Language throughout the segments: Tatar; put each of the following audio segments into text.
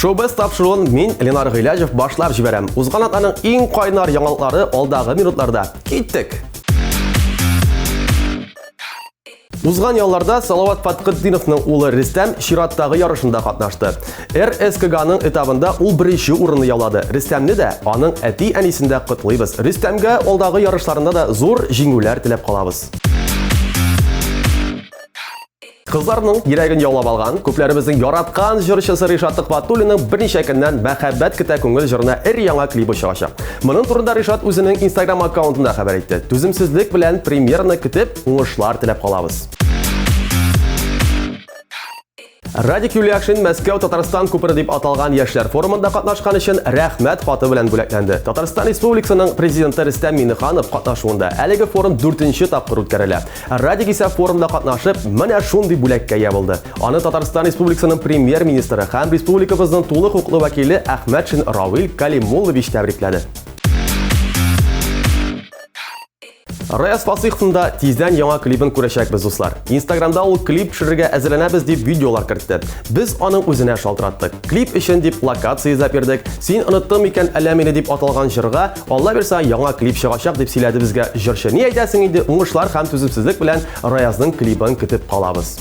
Шоу-без тапшыруын мин, Ленар Гыйләҗев, башлап җибәрәм. Узган атнаның иң кайнар яңалыклары алдагы минутларда. Киттек! Узган ялларда Салават Фаткытдиновның улы Рөстәм чираттагы ярышында катнашты. РСКГның этабында ул беренче урынны яулады. Рөстәмне дә, аның әти-әнисен дә котлыйбыз. Рөстәмгә алдагы ярышларында да зур җиңүләр теләп калабыз. Кызларның йөрәген яулап алган, күпләребезнең яраткан җырчысы Ришат Төхвәтуллинның берничә көннән Мәхәббәт көтә күңел җырына өр-яңа клибы чыгачак. Моның турында Ришат үзенең Instagram аккаунтында хәбәр итте. Түземсезлек белән премьераны көтеп, уңышлар теләп калабыз. Радик Юльякшин Мәскәү Татарстан күпере дип аталган яшьләр форумында катнашкан өчен рәхмәт хаты белән бүләкләнде. Татарстан Республикасының президенты Рөстәм Миңнеханов катнашуында әлеге форум дүртенче тапкыр үткәрелә. Радик исә форумда катнашып, менә шундый бүләккә ия булды. Аны Татарстан Республикасының премьер-министры һәм республикабызның тулы хокуклы вәкиле Әхмәтшин Равил Калимуллович тәбрикләде. Раяз Фасыйховның да тиздән яңа клибын күрәчәкбез, дуслар. Инстаграмда ул клип төшерергә әзерләнәбез дип видеолар кертте. Без аның үзенә шалтыраттык. Клип өчен дип локация эзләп йөрдек. Син оныттың микән әллә мине дип аталган җырга Алла бирса, яңа клип чыгачак дип сөйләде безгә җырчы. Ни әйтәсең инде, уңышлар һәм түземсезлек белән Раязның клибын көтеп калабыз.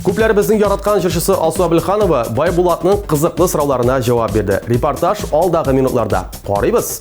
Күпләребезнең яраткан җырчысы Алсу Әбелханова Байбулатның кызыклы сорауларына җавап бирде. Репортаж алдагы минутларда. Карыйбыз.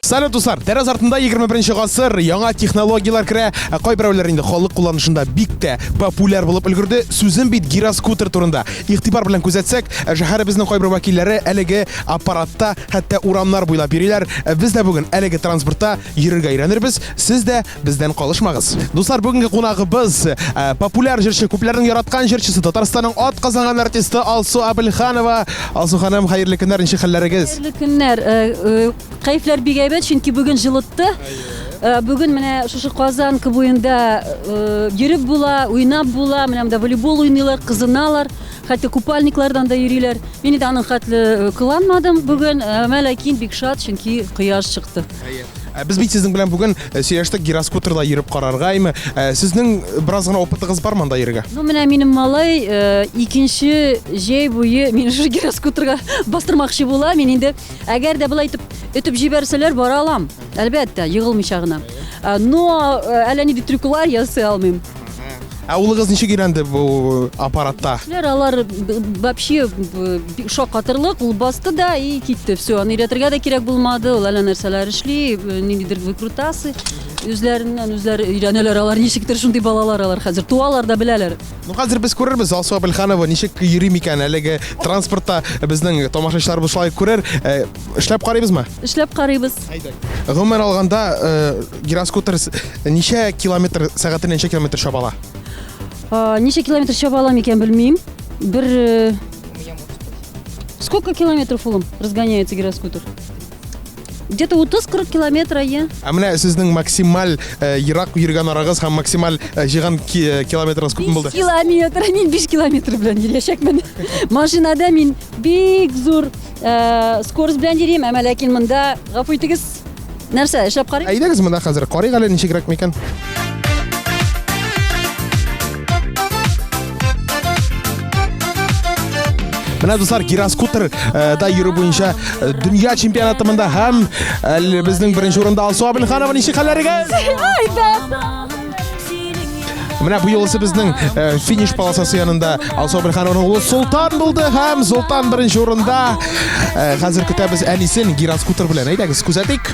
Салют, дуслар! Тәрәз артында 21 гасыр, яңа технологияләр керә. Ә кайберәүләр инде халык кулланышында бик тә популяр булып өлгерде. Сүзем бит гироскутер турында. Игътибар белән күзәтсәк, шәһәребезнең кайбер вәкилләре әлеге аппаратта хәтта урамнар буйлап йөриләр. Без дә бүген әлеге транспортта йөрергә өйрәнербез. Сез дә бездән калышмагыз. Дуслар, бүгенге кунагыбыз э, популяр җырчы, күпләрнең яраткан җырчысы, Татарстанның ат казанган артисты Алсу Әбелханова. Алсу ханым, хәерле көннәр, ничек хәлләрегез? Хәерле көннәр. Э, э, кәефләр бик әйбәт, чөнки бүген җылытты. Бүген менә шушы Казанка буенда йөреп була, уйнап була. Менә монда волейбол уйныйлар, кызыналар. Хәтта купальниклардан да йөриләр. Мин инде аның хәтле кыланмадым бүген, әмма ләкин бик шат, чөнки кояш чыкты. Ә без бит сезнең белән бүген э, сөйләштек гироскутерда йөреп карарга, әйме. Ә, сезнең бераз гына опытыгыз бар монда йөрергә? Ну, менә минем малай э, икенче җәй буе мине шушы гироскутерга бастырмакчы була. Мин инде әгәр дә болай итеп өтеп җибәрсәләр, бара алам. Әлбәттә, егылмыйча гына. Э, но әллә нинди трюклар ясый алмыйм. Ә улыгыз ничек өйрәнде бу аппаратта? Кешеләр алар вообще шаккатырлык, ул басты да и китте. Все, аны өйрәтергә дә кирәк булмады, ул әллә нәрсәләр эшли, ниндидер выкрутасы. Үзләреннән үзләре өйрәнәләр алар, ничектер шундый балалар алар хәзер. Туалар да беләләр. Ну хәзер без күрербез, Алсу Әбелханова ничек йөри микән әлеге транспортта, безнең тамашачыларыбыз шулай күрер. Э, эшләп карыйбызмы? Эшләп карыйбыз. Әйдә. Гомумән алганда, э, гироскутер Ничә километр сәгатенә ничә километр чаба ала? Ничә километр чаба алам икән белмим. Бер э, Сколько километров, улым, разгоняется гироскутер? Где-то 30-40 километр, әйе. Ә менә сезнең максималь э, ерак йөргән арагыз һәм максималь э, җыйган километрыгыз күпме булды? Километр, мин 5 километр белән йөрәчәкмен. Машинада мин бик зур скорость белән йөрим, әмма ләкин монда, гафу итегез, Нәрсә, эшләп карыйк? Әйдәгез монда хәзер карыйк әле ничегрәк микән. Менә дуслар, гироскутер э, да йөрү буенча э, дөнья чемпионаты монда һәм әле безнең беренче урында Алсу Абелханова ничек хәлләрегез? Айда! Менә бу юлысы безнең э, финиш полосасы янында Алсу Әбелханованың улы Солтан булды һәм Солтан беренче урында. Э, хәзер көтәбез әнисен гироскутер белән. Әйдәгез, күзәтик.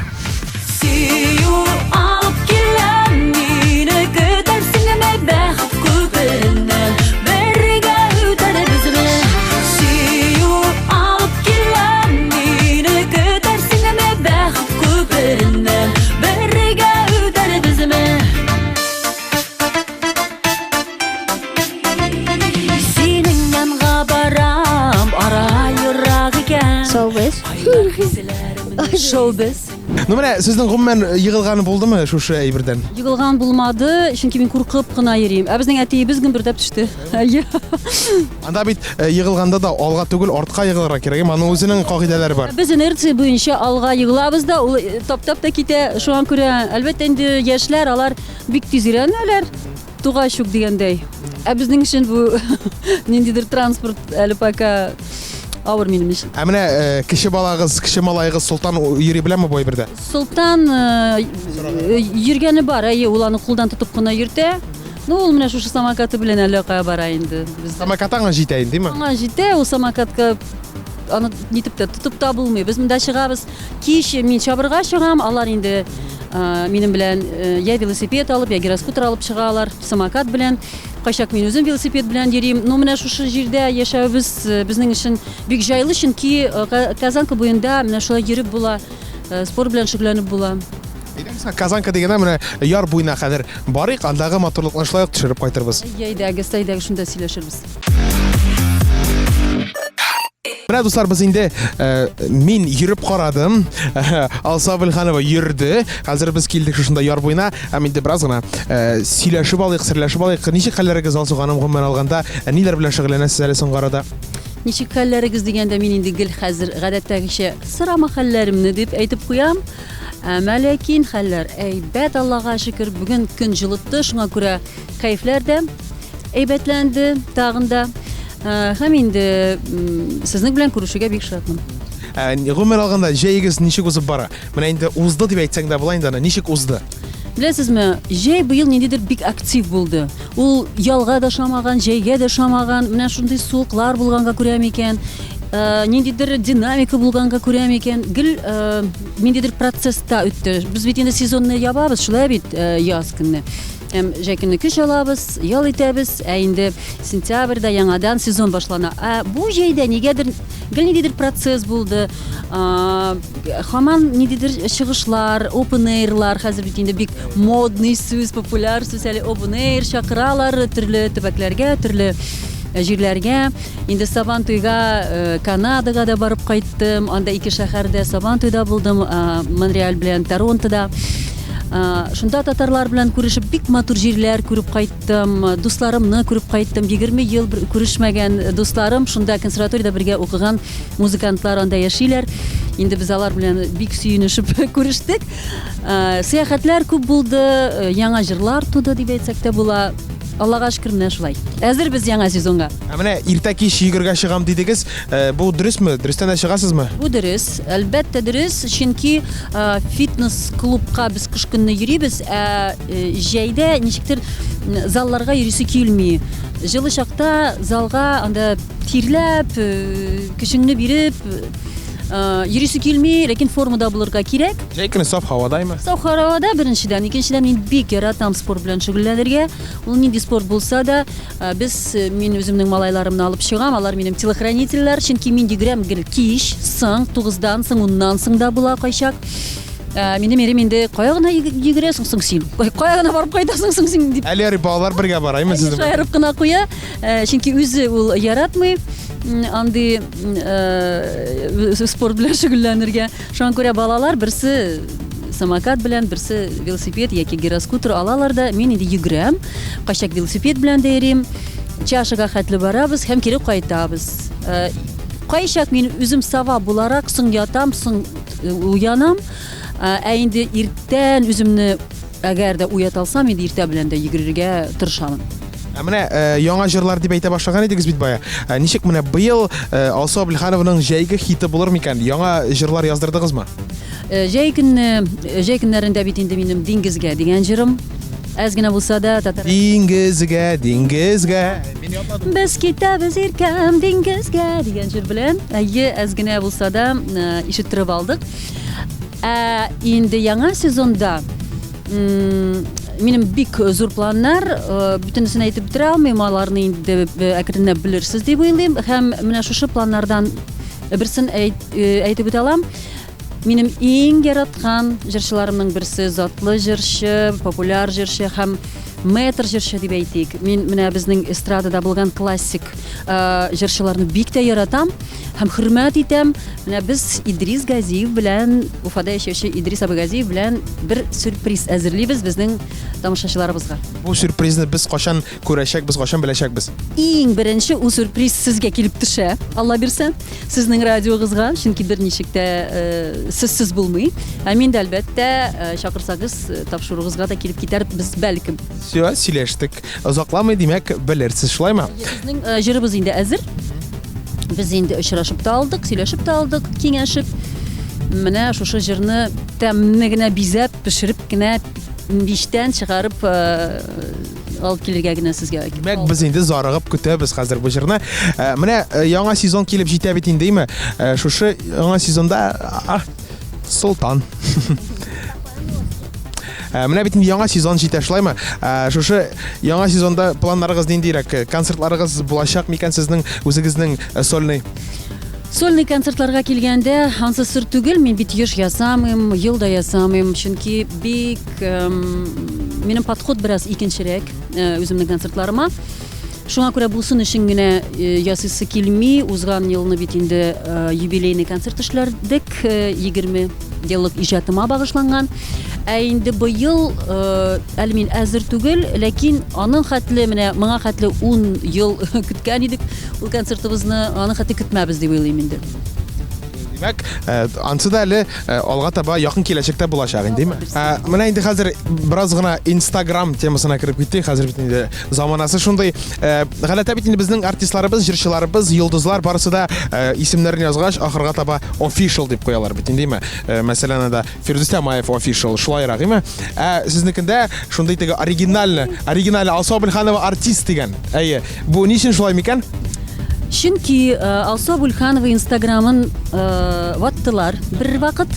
Сөю алып килә мине көтәрсеңме бәхет күпереннән бергә үтәрбезме Сөю алып килә мине көтәрсеңме бәхет күпереннән бергә үтәрбезме Синең янга барам, ара ерак икән. Шоу-без. Шоу-без. Ну менә сезнең гомумән егылганы булдымы шушы әйбердән? Егылган булмады, чөнки мин куркып кына йөрим. Ә безнең әтиебез гөмбердәп төште. Әйе. Анда бит э, егылганда да алга түгел, артка егылырга кирәк. Аның үзенең кагыйдәләре бар. Без инерция буенча алга егылабыз да, ул э, таптап та китә. Шуңа күрә, әлбәттә инде, яшьләр алар бик тиз өйрәнәләр. Тугач ук дигәндәй. Ә безнең өчен бу ниндидер транспорт әле пока авыр минем өчен. Ә менә э, кече балагыз, кече малаегыз Солтан йөри беләме бу әйбердә? Солтан э, йөргәне бар, әйе, ул аны кулдан тотып кына йөртә. Ну, ул менә шушы самокаты белән әллә кая бара инде. Бездә. Самокат аңа җитә инде, димме? Аңа җитә, ул самокатка аны нитеп тә тотып та булмый. Без монда чыгабыз, кич мин чабырга чыгам, алар инде э, минем белән э, я велосипед алып, я гироскутер алып чыгалар, самокат белән. Кайчак мин үзем велосипед белән йөрим. Ну, менә шушы җирдә яшәвебез э, безнең өчен бик җайлы, чөнки Казанка буенда менә шулай йөреп була, спорт белән шөгыльләнеп була. Әйдәгез, Казанка дигәндә менә яр буена хәзер барыйк, андагы матурлыкны шулай ук төшереп кайтырбыз. Әйдәгез, әйдәгез, шунда сөйләшербез. Менә дуслар, без инде э, мин йөреп карадым. Алсу Абелханова йөрде. Хәзер без килдек шушында яр буена. Һәм инде бераз гына э, сөйләшеп алыйк, серләшеп алыйк. Ничек хәлләрегез, Алсу ханым, гомумән алганда, э, ниләр белән шөгыльләнәсез әле соңгы арада? Ничек хәлләрегез дигәндә, мин инде гел хәзер гадәттәгечә сорама хәлләремне дип әйтеп куям. Әмма ләкин хәлләр әйбәт, Аллага шөкер. Бүген көн җылытты, шуңа күрә кәефләр дә әйбәтләнде тагын да. Һәм инде сезнең белән күрешүгә бик шатмын. Гомумән алганда, җәегез ничек узып бара? Менә инде узды дип әйтсәң дә була инде аны, ничек узды? Беләсезме, җәй быел ниндидер бик актив булды. Ул ялга да ошамаган, җәйгә дә ошамаган. Менә шундый суыклар булганга күрә микән, ниндидер динамика булганга күрә микән, гел ниндидер процесста үтте. Без бит инде сезонны ябабыз, шулай бит, яз көнне. Һәм җәй көне көч алабыз, ял итәбез, ә инде сентябрьдә яңадан сезон башлана. Ә бу җәйдә нигәдер гел ниндидер процесс булды. Һаман ниндидер чыгышлар, open airлар, хәзер бит инде бик модный сүз, популяр сүз әле open air чакыралар төрле төбәкләргә, төрле җирләргә. Инде Сабан туйга э, Канадага да барып кайттым. Анда ике шәһәрдә Сабан туйда булдым, э, Монреаль белән Торонтода. Э, шунда татарлар белән күрешеп бик матур җирләр күреп кайттым, дусларымны күреп кайттым. 20 ел күрешмәгән дусларым шунда консерваториядә бергә укыган музыкантлар анда яшиләр. Инде без алар белән бик сөенешеп күрештек. Сәяхәтләр күп булды, яңа җырлар туды дип әйтсәк тә була. Аллага шөкер, менә шулай. Әзер без яңа сезонга. Ә менә иртә кич йөгергә чыгам дидегез. Э, бу дөресме? Дөрестән дә чыгасызмы? Бу дөрес. Әлбәттә дөрес, чөнки э, фитнес клубка без кыш көнне йөрибез, ә э, җәйдә ничектер залларга йөрисе килми. Җылы чакта залга анда тирләп, көчеңне биреп, йөрисе килми, ләкин формада булырга кирәк. Җәй көне саф һавадаймы? Саф һавада беренчедән, икенчедән мин бик яратам спорт белән шөгыльләнергә. Ул нинди спорт булса да, без мин үземнең малайларымны алып чыгам, алар минем телохранительләр, чөнки мин йөгерәм гел кич, соң, тугыздан соң, уннан соң да була кайчак. Минем ирем инде кая гына йөгерәсең соң син? Кая гына барып кайтасың соң син дип. Әле ярый балалар бергә бара, әйме сезнең? Шаярып кына куя, чөнки үзе ул яратмый андый спорт белән шөгыльләнергә. Шуңа күрә балалар берсе самокат белән, берсе велосипед яки гироскутер алалар да, мин инде йөгерәм, кайчак велосипед белән дә йөрим. Чашага хәтле барабыз һәм кире кайтабыз. Э, кайчак мин үзем сава буларак соң ятам, соң э, уянам. Э, ә инде иртән үземне әгәр дә уята алсам, инде иртә белән дә йөгерергә тырышамын. Ә менә э, яңа җырлар дип әйтә башлаган идегез бит бая. Ә, ничек менә быел э, Алсу Әбелханованың җәйге хиты булыр микән? Яңа җырлар яздырдыгызмы? Э, җәй көнне, э, җәй көннәрендә бит инде минем Диңгезгә дигән җырым. Әз генә булса да татар. Диңгезгә, диңгезгә. Мин ятладым. Без китәбез иркәм диңгезгә дигән җыр белән. Әйе, әз генә булса да э, ишеттереп алдык. Ә инде яңа сезонда минем бик зур планнар, э, бөтенесен әйтеп бетерә алмыйм, аларны инде э, әкренләп белерсез дип уйлыйм. Һәм менә шушы планнардан берсен э, әйтеп үтә алам. Минем иң яраткан җырчыларымның берсе затлы җырчы, популяр җырчы һәм мэтр җырчы дип әйтик. Мин менә безнең эстрадада булган классик җырчыларны бик тә яратам һәм хөрмәт итәм. Менә без Идрис Газиев белән, Уфада яшәүче Идрис абый Газиев белән бер сюрприз әзерлибез безнең тамашачыларыбызга. Бу сюрпризны без кайчан күрәчәкбез, кайчан беләчәкбез? Иң беренче ул сюрприз сезгә килеп төшә, Алла бирсә, сезнең радиогызга, чөнки берничек тә э, сезсез булмый. Ә мин дә, әлбәттә, э, чакырсагыз, э, тапшыруыгызга да килеп китәрбез, бәлкем. Все, сөйләштек. Озакламый, димәк, белерсез, шулаймы? Безнең э, җырыбыз инде әзер. Без инде очрашып та алдык, сөйләшеп тә алдык, киңәшеп. Менә шушы җырны тәмне генә бизәп, пешереп кенә мичтән чыгарып э, алып килергә генә сезгә. Димәк, без инде зарыгып көтәбез хәзер бу җырны. Э, менә э, яңа сезон килеп җитә бит инде, әйме? Шушы яңа сезонда а, Солтан. Менә бит инде яңа сезон җитә, шулаймы? Шушы яңа сезонда планнарыгыз ниндирәк? Концертларыгыз булачак микән сезнең үзегезнең сольный? Сольный концертларга килгәндә, ансы сер түгел, мин бит еш ясамыйм, ел да ясамыйм, чөнки бик минем подход бераз икенчерәк үземнең концертларыма. Шуңа күрә булсын өчен генә ясыйсы килми. Узган елны бит инде юбилейный концерт эшләрдек, 20 еллык иҗатыма багышланган. Ә инде быел әле мин әзер түгел, ләкин аның хәтле менә моңа хәтле 10 ел көткән идек ул концертыбызны, аның хәтле көтмәбез дип уйлыйм инде. Димәк, ансы да әле алга таба якын киләчәктә булачак инде, димме? Менә инде хәзер бераз гына Instagram темасына кереп киттек. Хәзер бит инде заманасы шундый. Гадәттә бит инде безнең артистларыбыз, җырчыларыбыз, йолдызлар барысы да исемнәрен язгач, ахырга таба official дип куялар бит инде, димме? Мәсәлән, анда Фирдүс Тямаев official, шулайрак, димме? Ә сезнекендә шундый теге оригинальный, оригинальный Алсу Абелханова артист дигән. Әйе. Бу ни өчен шулай микән? Чөнки э, Алсу Абульханова Инстаграмын э, ваттылар бер вакыт.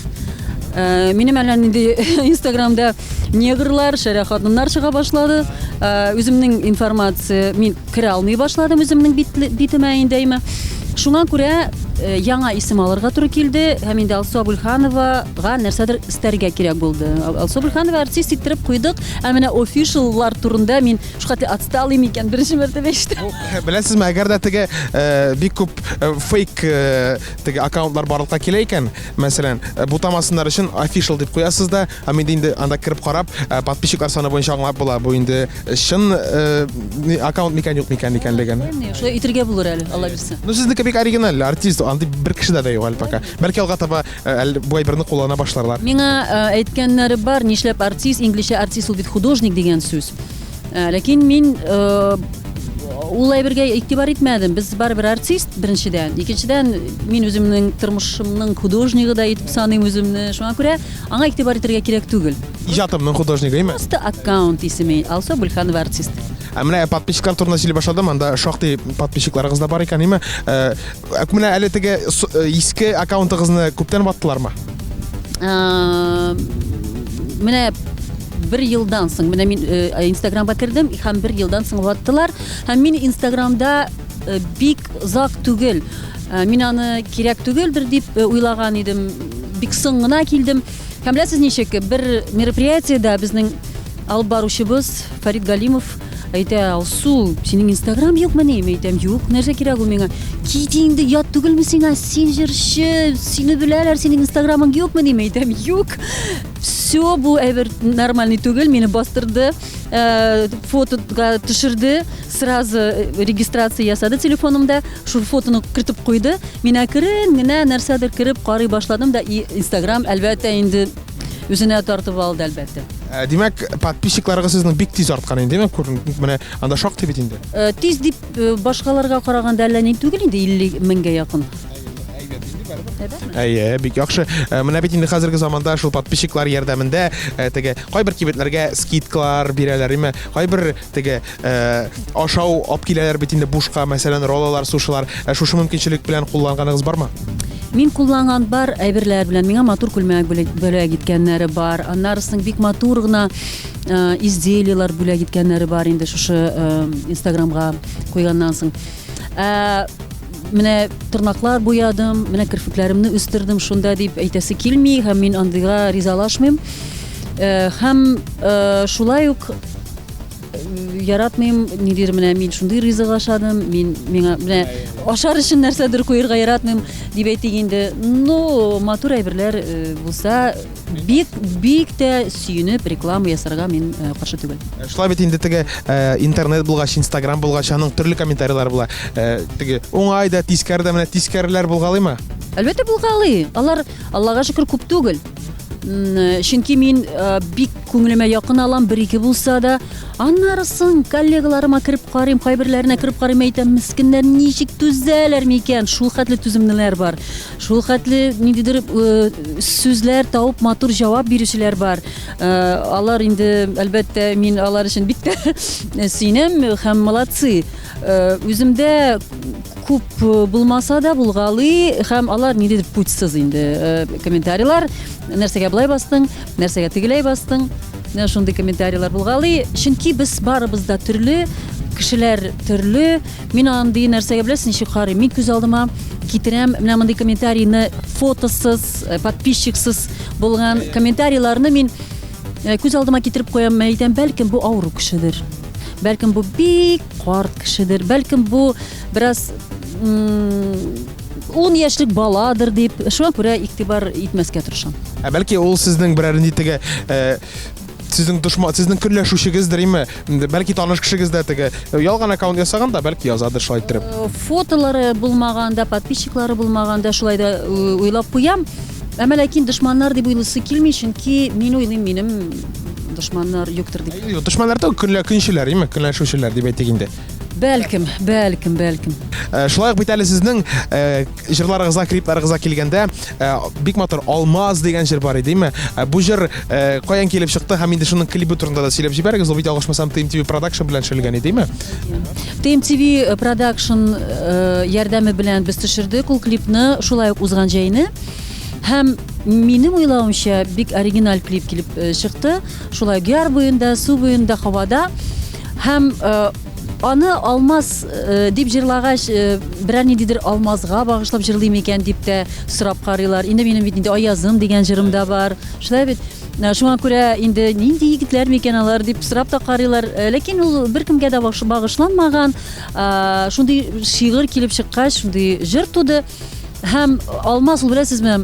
Э, минем әллә нинди Инстаграмда негрлар, шәрә хатыннар чыга башлады. Үземнең информация мин керә алмый башладым үземнең битемә инде әйме. Шуңа күрә яңа исем алырга туры килде һәм инде Алсу Абульхановага нәрсәдер өстәргә кирәк булды. Алсу Абульханова артист иттереп куйдык. Ә менә офишаллар турында мин Шулхәтле отсталый микән, беренче мәртәбә ишетәм. Беләсезме, әгәр дә теге э, бик күп э, фейк э, теге аккаунтлар барлыкка килә икән, мәсәлән, бутамасыннар өчен official дип куясыз да, һәм инде инде анда кереп карап, подписчиклар саны буенча аңлап була, бу инде чын аккаунт микән, юк микән икәнлеген. Шулай итергә булыр әле, Алла бирсә. Ну, сезнеке бик оригиналь, артист, андый бер кешедә дә юк әле пока. Бәлки алга таба әле бу әйберне куллана башларлар. Миңа әйткәннәре бар, нишләп артист, инглизчә артист ул бит художник дигән сүз. Ләкин мин ул әйбергә игътибар итмәдем. Без барыбер артист, беренчедән. Икенчедән, мин үземнең тормышымның художнигы да итеп саныйм үземне. Шуңа күрә аңа игътибар итәргә кирәк түгел. Иҗатымның художнигы, әйме? Просто аккаунт исеме Алсу Абульханова артист. Ә менә подписчиклар турында сөйли башладым, анда шактый подписчикларыгыз да бар икән, әйме? Ә менә әле теге э, иске аккаунтыгызны күптән ваттылармы? Менә бер елдан соң, менә мин э, Инстаграмга кердем һәм бер елдан соң ваттылар. Һәм мин Инстаграмда э, бик озак түгел. Мин аны кирәк түгелдер дип уйлаган идем. Бик соң гына килдем. Һәм беләсез ничек, бер мероприятиедә безнең алып баручыбыз Фәрит Галимов әйтә, Алсу, синең Инстаграм юкмыни? Мин әйтәм, юк, нәрсә кирәк ул миңа? Кит инде, ят түгелме сиңа? Син җырчы, сине беләләр, синең Инстаграмың юкмыни? Мин әйтәм, юк. Все, бу әйбер нормальный түгел, мине бастырды, э, фотога төшерде, сразу э, регистрация ясады телефонымда, шул фотоны кертеп куйды. Мин әкрен генә нәрсәдер кереп карый башладым да, и Инстаграм, әлбәттә, инде үзенә тартып алды, әлбәттә. Ә, димәк, подписчикларыгыз сезнең бик тиз арткан инде, димәк, күрен- менә анда шактый бит инде. Э, Тиз дип э, башкаларга караганда әллә ни түгел инде, 50 меңгә якын. Әйе, бик яхшы. Э, менә бит инде хәзерге заманда шул подписчиклар ярдәмендә э, теге кайбер кибетләргә скидкалар бирәләр, име? Кайбер теге э, ашау алып киләләр бит инде бушка, мәсәлән, роллалар, сушилар. Шушы мөмкинчелек белән кулланганыгыз бармы? Мин кулланган бар әйберләр белән миңа матур күлмәк бүләк иткәннәре бар. Аннары соң бик матур гына изделиеләр бүләк иткәннәре бар инде шушы Инстаграмга куйганнан соң. Ә, менә тырнаклар буядым, менә керфекләремне үстердем шунда дип әйтәсе килми һәм мин андыйга ризалашмыйм. Һәм шулай ук яратмыйм, нидер менә мин шундый ризык ашадым, мин миңа менә ашар өчен нәрсәдер куерга яратмыйм дип әйтик инде. Ну, матур әйберләр э, булса, бик бик тә сөенеп реклама ясарга мин э, каршы түгел. Э, шулай бит инде теге интернет булгач, Инстаграм булгач, аның төрле комментарийлар була. Теге уңай да, тискәре дә, менә тискәреләр булгалыймы? Әлбәттә булгалый. Алар Аллага шөкер күп түгел. Чөнки мин бик күңелемә якын алам, бер-ике булса да. Аннары соң коллегаларыма кереп карыйм, кайберләренә кереп карыйм, әйтәм, мескеннәр ничек түзәләр микән? Шул хәтле түземлеләр бар. Шул хәтле ниндидер сүзләр табып матур җавап бирүчеләр бар. Алар инде, әлбәттә, мин алар өчен бик тә сөенәм һәм молодцы. Үземдә күп булмаса да булгалый һәм алар ниндидер путьсыз инде комментарийлар. Нәрсәгә болай бастың, нәрсәгә тегеләй бастың? Менә шундый комментарийлар булгалый. Чөнки без барыбыз да төрле, кешеләр төрле. Мин андый нәрсәгә беләсез ничек карыйм? Мин күз алдыма китерәм менә мондый комментарийны фотосыз, э, подписчиксыз булган комментарийларны мин э, күз алдыма китереп куям, әйтәм, бәлкем бу авыру кешедер. Бәлкем бу бик карт кешедер, бәлкем бу бераз ун яшьлек баладыр дип, шуңа күрә игътибар итмәскә тырышам. Ә бәлки ул сезнең берәр нинди теге э, сезнең дошман, сезнең көнләшүчегездер име? Бәлки таныш кешегез дә теге э, ялган аккаунт ясаган да, бәлки язадыр шулай иттереп. Э, фотолары булмаганда, подписчиклары булмаганда шулай да уйлап куям. Әмма ләкин дошманнар дип уйлыйсы килми, чөнки мин уйлыйм, минем дошманнар юктыр дип. Юк, дошманнар түгел, көнлә көнчеләр, име? Көнләшүчеләр дип әйтик инде. Бәлкем, бәлкем, бәлкем. Э, шулай ук бит әле сезнең э, җырларыгызга, клипларыгызга килгәндә, э, бик матур Алмаз дигән җыр бар иде, Бу җыр каян килеп чыкты һәм инде шуның клибы турында да сөйләп җибәрегез. Ул бит ялгышмасам TMTV Production белән төшерелгән иде, TMTV Production ярдәме белән без төшердек ул клипны, шулай ук узган җәйне. Һәм минем уйлавымча, бик оригиналь клип килеп чыкты. Шулай ук яр буенда, су буенда, һавада. Һәм э, аны Алмаз э, дип җырлагач, э, берәр ниндидер Алмазга багышлап җырлыйм икән дип тә сорап карыйлар. Инде минем бит инде Аязым дигән җырым да бар. Шулай бит. Шуңа күрә инде нинди егетләр микән алар дип сорап та карыйлар. Ләкин ул беркемгә дә багышланмаган. Шундый шигырь килеп чыккач, шундый җыр туды. Һәм алмаз ул беләсезме,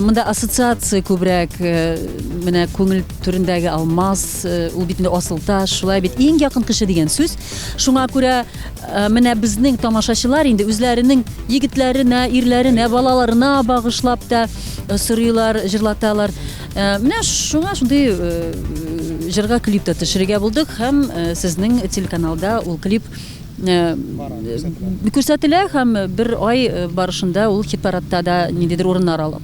монда ассоциация күбрәк, э, менә күңел түрендәге алмаз, э, ул бит инде асылташ, шулай бит иң якын кеше дигән сүз. Шуңа күрә э, менә безнең тамашачылар инде үзләренең егетләренә, ирләренә, балаларына багышлап та сорыйлар, җырлаталар. Менә шуңа шундый җырга клип та төшерергә булдык һәм сезнең телеканалда ул клип Күрсәтелә һәм бер ай барышында ул хит-парадта да ниндидер урыннар ала.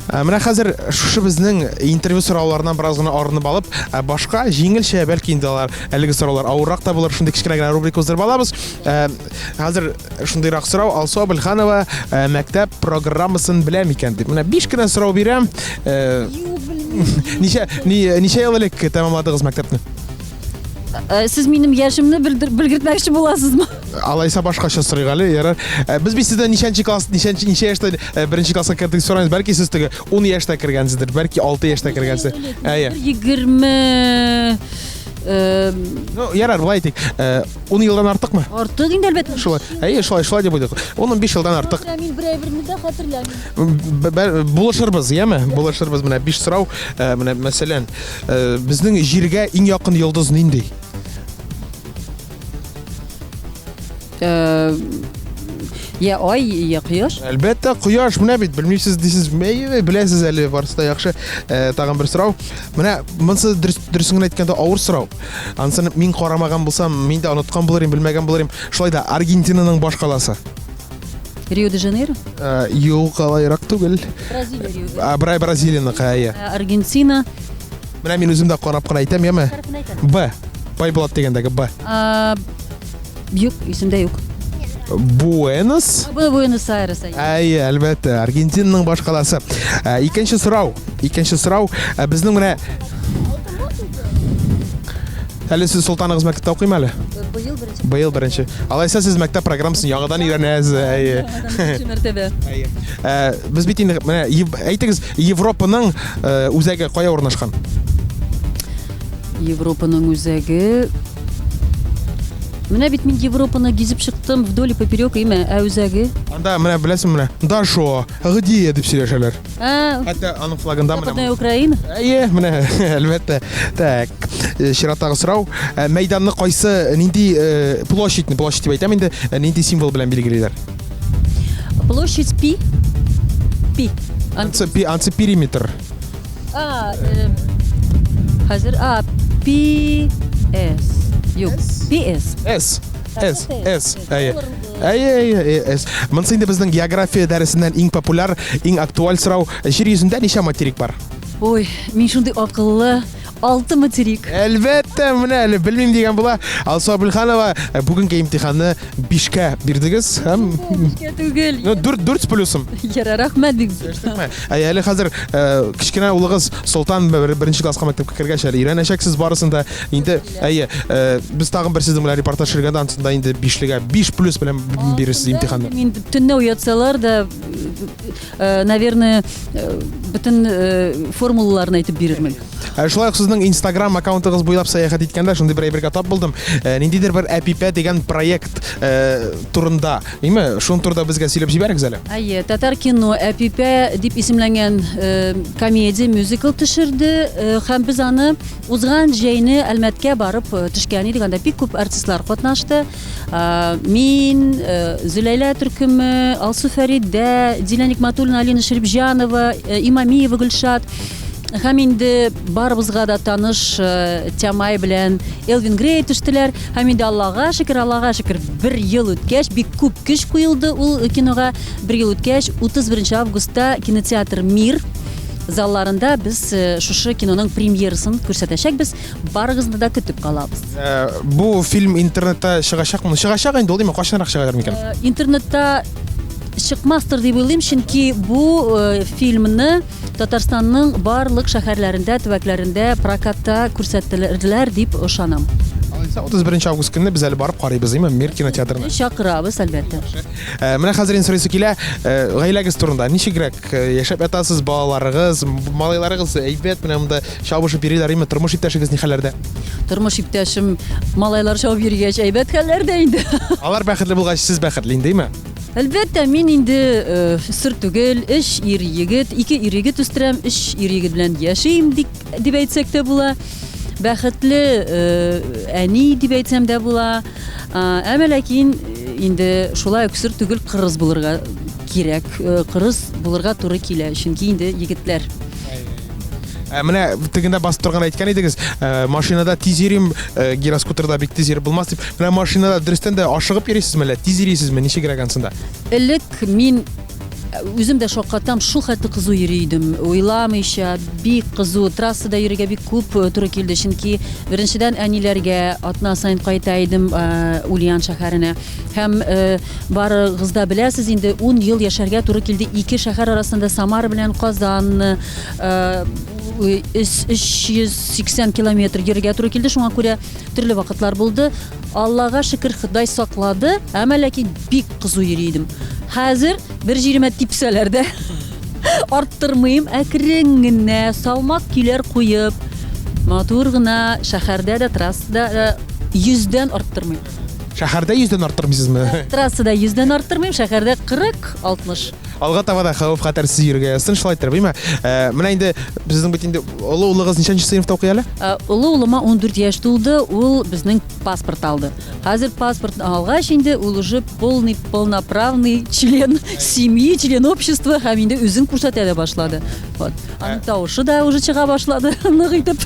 Ә, менә хәзер шушы безнең интервью сорауларыннан бераз гына арынып алып, ә, башка җиңелчә, бәлки инде алар әлеге сораулар авыррак та булыр, шундый кечкенә генә рубрика уздырып алабыз. Ә, хәзер шундыйрак сорау, Алсу Абелханова ә, мәктәп программасын белә микән дип. Менә биш кенә сорау бирәм. Ә, ничә, ничә ел элек тәмамладыгыз мәктәпне? Сез минем яшемне белгертмәкче буласызмы? Алайса башкача сорыйк әле, ярар. Э, без бит сездән ничәнче класс, ничәнче, ничә яшьтә э, беренче класска кердек сорыйбыз. Бәлки сез теге 10 яшьтә кергәнсездер, бәлки 6 яшьтә кергәнсез. Әйе. 20 э, Ну, ярар, былай әйтик. 10 елдан артыкмы? Артык инде әлбәттә. Шулай. Әйе, шулай, шулай дип уйлыйк. 10-15 елдан артык. Мин бер әйберне дә хәтерләмим. Булышырбыз, яме? Булышырбыз. Менә 5 сорау. Менә мәсәлән, безнең җиргә иң якын йолдыз нинди? Э, я ай, я кояш. Әлбәттә, кояш. Менә бит белмисез дисез. Әйе, беләсез әле, барысы да яхшы. Э, тагын бер сорау. Менә монысы дөрес, дөресен генә әйткәндә авыр сорау. Анысын мин карамаган булсам, мин дә оныткан булыр идем, белмәгән булыр идем. Шулай да Аргентинаның баш каласы. Рио де Жанейро? Э, юк, алайрак түгел. Бразилия Рио. А, Бразилияныкы, әйе. Аргентина. Менә мин үзем дә карап кына әйтәм, яме? Б. Байбулат дигәндәге Б. Юк, исемдә юк. Буэнос? Буэнос Айрес. Әйе, әлбәттә, Аргентинаның башкаласы. Ә, икенче сорау, икенче сорау, ә, безнең менә Әле сез Солтаныгыз мәктәптә укыймы әле? Быел беренче. Быел беренче. Алайса сез мәктәп программасын яңадан өйрәнәсез. Әйе. Беренче мәртәбә. Әйе. Ә, без бит инде менә әйтегез, Европаның э, үзәге кая урнашкан? Европаның үзәге. Менә бит мин Европаны гизеп чыктым вдоль и поперек, име, ә үзәге? Анда менә беләсең менә, Дашо, где дип сөйләшәләр. Ә, Хәтта аның флагында менә. Западная Украина. Әйе, менә әлбәттә. Так, э, чираттагы сорау. Э, Мәйданны кайсы, нинди э, площадьны, площадь дип әйтәм инде, нинди символ белән билгелиләр? Площадь Пи. Пи. Ансы, пи, ансы периметр. А, э, хәзер А, P S. Юк, P S. S. S, S. Әйе. Әйе, әйе, әйе, S. Монысы инде безнең география дәресеннән иң популяр, иң актуаль сорау. Җир йөзендә ничә материк бар? Ой, мин шундый акыллы. Алты материк. Әлбәттә, менә әле белмим дигән була. Алсу Абелханова, э, бүгенге имтиханны бишкә бирдегез һәм Бишкә түгел. Ну, дүрт, дүрт с плюсом. Ярар, рәхмәт бик зур. Әй, әле хәзер э, кечкенә улыгыз Солтан беренче класска мәктәпкә кергәч әле өйрәнәчәксез барысын да. Инде, әйе, э, без тагын бер сезнең белән репортаж йөргәндә ансында инде бишлегә биш плюс белән бирерсез имтиханны. Мин төнлә уятсалар да, э, наверное, бөтен формулаларны әйтеп бирермен. Ә шулай ук сезнең Instagram аккаунтыгыз буйлап сәяхәт иткәндә шундый бер әйбергә тап булдым. Э, ниндидер бер Әпипә дигән проект э, турында. Име, шуның турында безгә сөйләп җибәрегез әле. Әйе, татар кино Әпипә дип исемләнгән э, комедия, мюзикл төшерде һәм без аны узган җәйне Әлмәткә барып төшкән идек. Анда бик күп артистлар катнашты. Мин, Зөләйлә төркеме, Алсу Фәридә, Дилә Никматуллина, Алина Шәрипҗанова, Имамиева Гөлшат. Һәм инде барыбызга да таныш э, Тямай белән Элвин Грей төштеләр. Һәм инде Аллага шөкер, Аллага шөкер, бер ел үткәч, бик күп көч куелды ул кинога. Бер ел үткәч, 31 августта кинотеатр Мир залларында без э, шушы киноның премьерасын күрсәтәчәкбез. Барыгызны да көтеп калабыз. Э, бу фильм интернетта чыгачакмы? Чыгачак инде ул, димәк, кайчанрак чыгар микән? Интернетта чыкмастыр дип уйлыйм, чөнки бу фильмны Татарстанның барлык шәһәрләрендә, төбәкләрендә прокатта күрсәтелерләр дип ышанам. Алайса 31 август көнне без әле барып карыйбыз, димме, Мир кинотеатрына. Чакырабыз, әлбәттә. Э, менә хәзер инде сорыйсы килә, э, гаиләгез турында ничегрәк э, яшәп ятасыз, балаларыгыз, малайларыгыз әйбәт, менә монда чабышып йөриләр, име, тормыш иптәшегез ни хәлләрдә? Тормыш иптәшем малайлар чабып йөргәч, әйбәт хәлләрдә инде. Алар бәхетле булгач, сез бәхетле инде, име? Әлбәттә, мин инде э, сер түгел, өч ир егет, ике ир егет үстерәм, өч ир егет белән яшим дип, дип әйтсәк тә була. Бәхетле э, әни дип әйтсәм дә була. Әмма ләкин э, инде шулай ук сер түгел кырыс булырга кирәк, кырыс булырга туры килә, чөнки инде егетләр. Ә, менә тегендә басып торган әйткән идегез, ә, машинада тиз йөрим, ә, гироскутерда бик тиз йөреп булмас дип. Менә машинада дөрестән дә ашыгып йөрисезме әллә, тиз йөрисезме, ничегрәк ансында? Элек мин үзем дә шаккатам, шул хәтле кызу йөри идем. Уйламыйча, бик кызу. Трассада йөрергә бик күп туры килде, чөнки беренчедән әниләргә атна саен кайта идем Ульян шәһәренә. Һәм барыгыз да беләсез инде, 10 ел яшәргә туры килде ике шәһәр арасында, Самара белән Казанны. 380 километр йөрергә туры килде, шуңа күрә төрле вакытлар булды. Аллага шөкер, Ходай саклады, әмма ләкин бик кызу йөри идем. Хәзер бер җиремә типсәләр дә арттырмыйм, әкрен генә, салмак көйләр куеп, матур гына шәһәрдә дә, трассада да йөздән арттырмыйм. Шәһәрдә йөздән арттырмыйсызмы? Трассада йөздән арттырмыйм, шәһәрдә 40-60. Алга таба да хәвеф-хәтәрсез йөрергә язсын, шулай иттереп, әйме? Э, менә инде безнең бит инде олы улыгыз ничәнче сыйныфта укый әле? Э, олы улыма 14 яшь тулды, ул безнең паспорт алды. Хәзер паспорт алгач инде ул уже полный, полноправный член семьи, член общества һәм инде үзен күрсәтә дә башлады. Вот. Аның тавышы да уже чыга башлады нык итеп.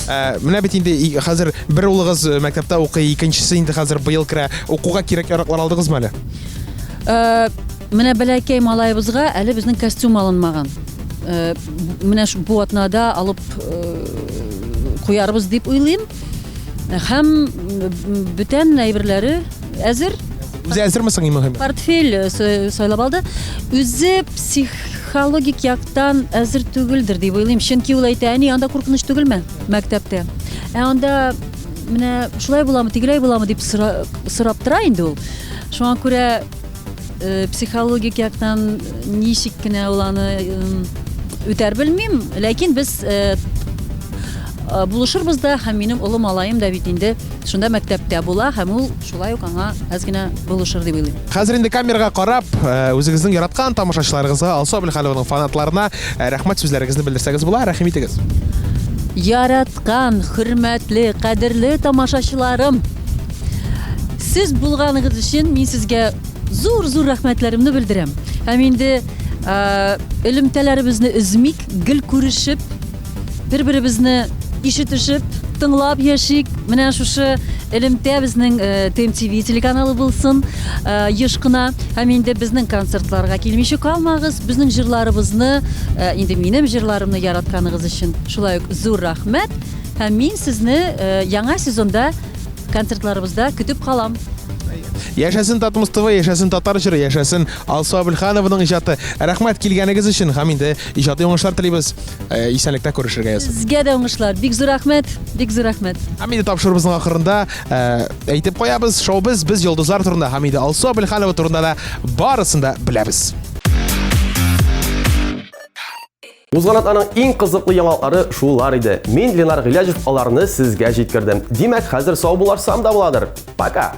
Э, менә бит инде хәзер бер улыгыз мәктәптә укый, икенчесе инде хәзер быел керә. Укуга кирәк яраклар алдыгызмы әле? Менә бәләкәй малаебызга әле безнең костюм алынмаган. Э, менә бу атнада алып э, куярбыз дип уйлыйм. Һәм бүтән әйберләре әзер. Үзе әзерме соң иң мөһиме? Портфель э, сайлап алды. Үзе психологик яктан әзер түгелдер дип уйлыйм. Чөнки ул әйтә, әни, анда куркыныч түгелме мәктәптә? Ә анда менә шулай буламы, тегеләй буламы дип сорап тора инде ул. Шуңа күрә Э, психологик яктан ничек кенә ул аны үтәр белмим, ләкин без э, Булышырбыз да, һәм минем олы малаем да бит инде шунда мәктәптә була, һәм ул шулай ук аңа әз генә булышыр дип уйлыйм. Хәзер инде камерага карап, үзегезнең яраткан тамашачыларыгызга, Алсу Әбелхалованың фанатларына рәхмәт сүзләрегезне белдерсәгез була, рәхим итегез. Яраткан, хөрмәтле, кадерле тамашачыларым! Сез булганыгыз өчен мин сезгә зур-зур рәхмәтләремне белдерәм. Һәм инде элемтәләребезне өзмик, гел күрешеп, Бер-беребезне ишетешеп, тыңлап яшик. Менә шушы элемтә безнең ТМТВ телеканалы булсын еш кына. Һәм инде безнең концертларга килмичә калмагыз. Безнең җырларыбызны, инде минем җырларымны яратканыгыз өчен шулай ук зур рәхмәт. Һәм мин сезне яңа сезонда концертларыбызда көтеп калам. Яшәсен Татмус ТВ, яшәсен татар җыры, яшәсен Алсу Әбелханованың иҗаты. Рәхмәт килгәнегез өчен һәм инде иҗади уңышлар телибез. Э, исәнлектә күрешергә язсын. Сезгә дә уңышлар. Бик зур рәхмәт. Бик зур рәхмәт. Һәм инде тапшыруыбызның ахырында э, әйтеп куябыз, шоу без без йолдызлар турында һәм инде Алсу Әбелханова турында да барысын да беләбез. Узган атнаның иң кызыклы яңалыклары шулар иде. Мин Ленар Гыйләҗев аларны сезгә җиткердем. Димәк, хәзер сау буларсам да буладыр. Пока!